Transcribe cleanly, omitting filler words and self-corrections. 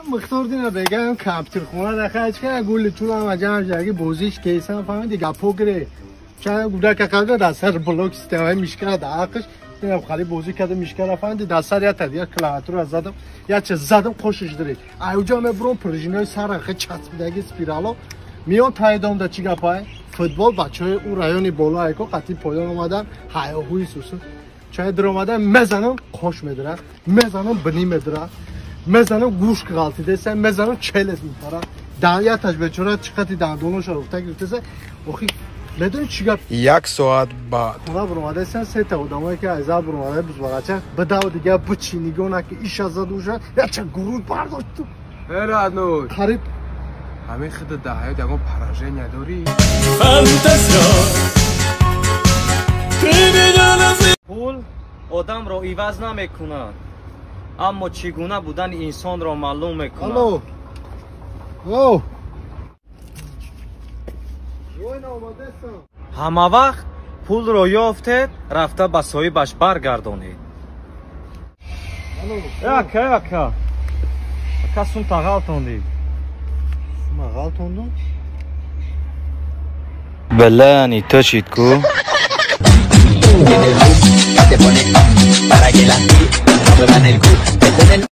Мухтор дина бегам компютерхона дахач ка гули тулам аҷам жаги бозиш кейсан фаҳмиди гапо гире. Ча гудака қадр дар сар блок системаи мишкара дар ақш дина хали бозӣ карда мишкара фаҳмиди дар сар я тадия клавиатура задам, я ча задам қошиш диред. Аюҷа мебурам пружинаи сара хе часпидаги спирало миён тайдом да чӣ гапай? Футбол бачаҳои ӯ райони боло айко қатъи поён омадан ҳаёҳуи сусу. Чай даромада мезанам қош медира, мезанам бинӣ медира. Мезанам гӯш ғалтидеса, мезанам челес мепара. Яташ бечора чӣ қати дандоноша руфта гирифтеса. Охи медони чӣ гап? Як соат баъд. Хона буромадаесан сета одамое ки аз зал буромада бузбағача бидав дига бичи нигоҳ наки иша зад уша яча гуруд бардошт. Э родной. Қариб ҳамин хида дар ҳаёт ягон поражения дорӣ? Пул одамро иваз намекунад, аммо чӣ гуна будани инсонро маълум мекунад. Алло. О. Ҳама вақт пулро ёфтед, рафта ба соҳибаш баргардонед. Ака, ака. Ака сумта ғалтондид. Сума ғалтондум? Белани тошид ку. Te pone para que las muevan el cu.